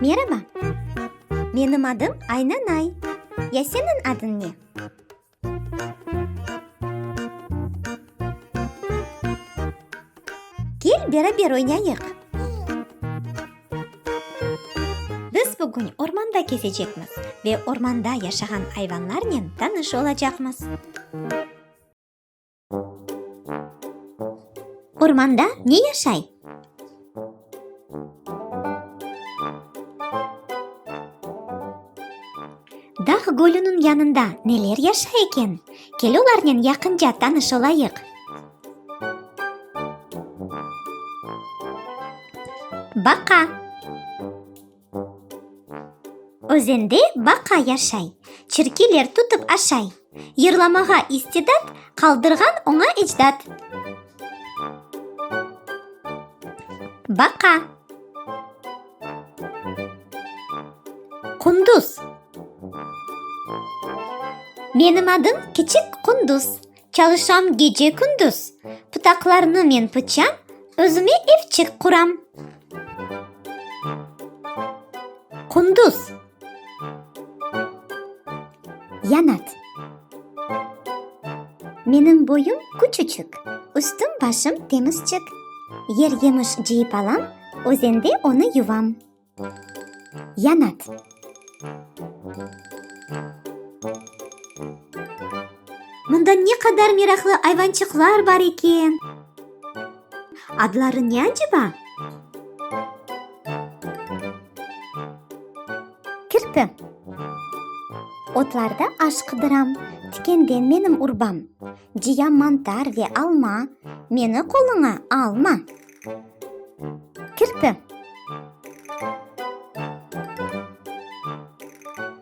Meraba! Menim adım Aynanay. Ya seniñ adıñ ne? Kel, beraber oynayıq! Biz bugün ormanda kezecekmiz ve ormanda yaşağan ayvanlarnen tanış olacaqmız. Ormanda ne yaşay? Dağ gölüniñ yanında neler yaşay eken? Kel olarnen yaqınca tanış olayıq. Baqa. Özende baqa yaşay, Çirkiler tutıp aşay. Yırlamağa istidat Qaldırğan oña ecdat. Baqa. Qunduz. Menim adım kiçik Qunduz, Çalışam gece-kündüz. Pıtaqlarnı men pıçam, Özüme evçik quram. Qunduz. Yanat. Menim boyum küçüçik, Üstüm-başım temizçik. Yer yemiş cıyıp alam, Özende onı yuvam. Yanat. Mında ne qadar meraqlı ayvançıqlar bar eken! Adları ne aceba? Kirpi. Otlarda aş qıdıram, Tikenden menim urbam. Cıyam mantar ve alma, Meni qoluña alma. Kirpi.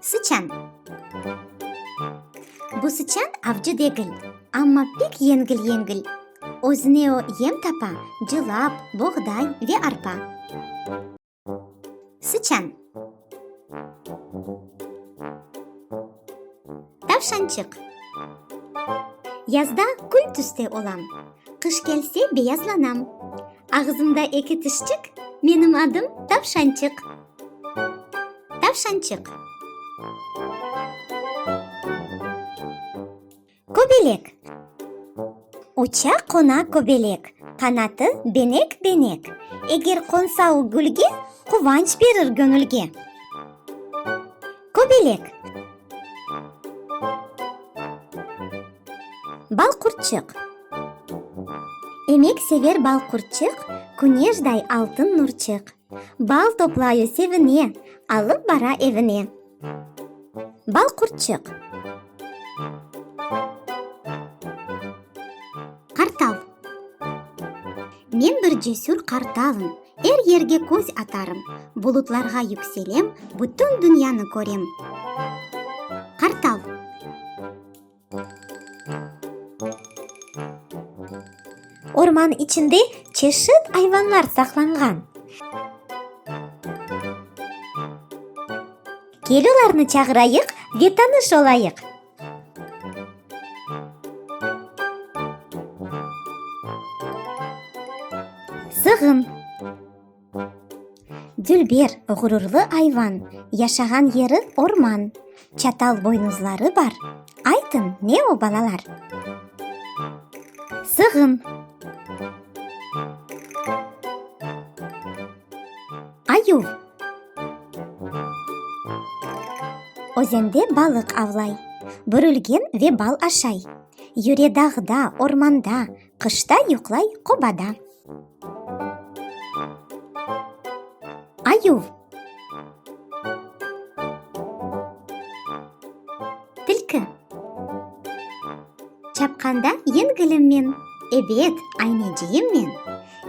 Sıçan. Bu sıçan avcı degil, amma pek yengil-yengil. Özüne o yem tapa, cılap, boğday ve arpa. Sıçan. Tavşançıq. Yazda kül tüste olam, Qış kelse beyazlanam. Ağzımda eki tişçik, Menim adım Tavşançıq. Tavşançıq. Köbelek. Uça qona köbelek, Qanatı benek-benek. Eger qonsa o gülge, Quvanç berir göñülge. Köbelek. Balqurtçıq. Emek sever balqurtçıq, Küneşday altın nurçıq. Bal toplay o sevine, Alıp bara evine. Balqurtçıq. Qartal. Men bir cesür qartalım, Er yerge köz atarım, Bulutlarğa yükselem, Bütün dünyanı körem. Qartal. Orman içinde çeşit ayvanlar saqlanğan. Kel olarnı çağırayıq ve tanış olayıq. Sığın. Dülber, ğururlı ayvan, Yaşağan yeri orman. Çatal boynuzları bar, Aytıñ, ne o, balalar? Sığın. Ayuv. Özende balıq avlay, Bürülgen ve bal aşay. Yüre dağda, ormanda, Qışta yuqlay qobada. Ayuv. Tilki. Çapqanda yengilim men, Ebet, ayneciyim men.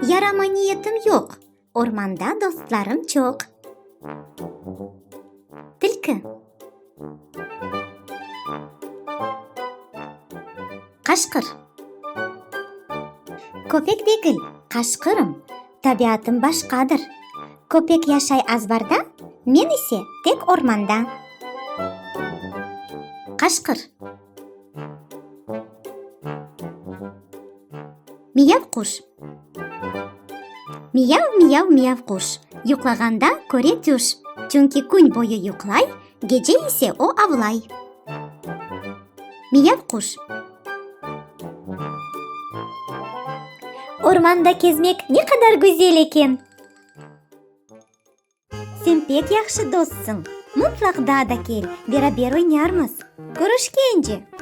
Yaramay niyetim yoq, Ormanda dostlarım çoq. Tilki. Qaşqır. Köpek degil, qaşqırım, Tabiatım başqadır. Köpek yaşay azbarda, Men ise tek ormanda. Qaşqır. Miyav quş. Miyav, miyav, miyav quş, Yuqlağanda köre tüş. Çünki kün boyu yuqlay, gece ise o avlay. Miyav quş. Ormanda kezmek ne qadar güzel eken! Sen pek yahşı dostsıñ. Mıtlaq daa da kel, beraber oynarmız. Körüşkence!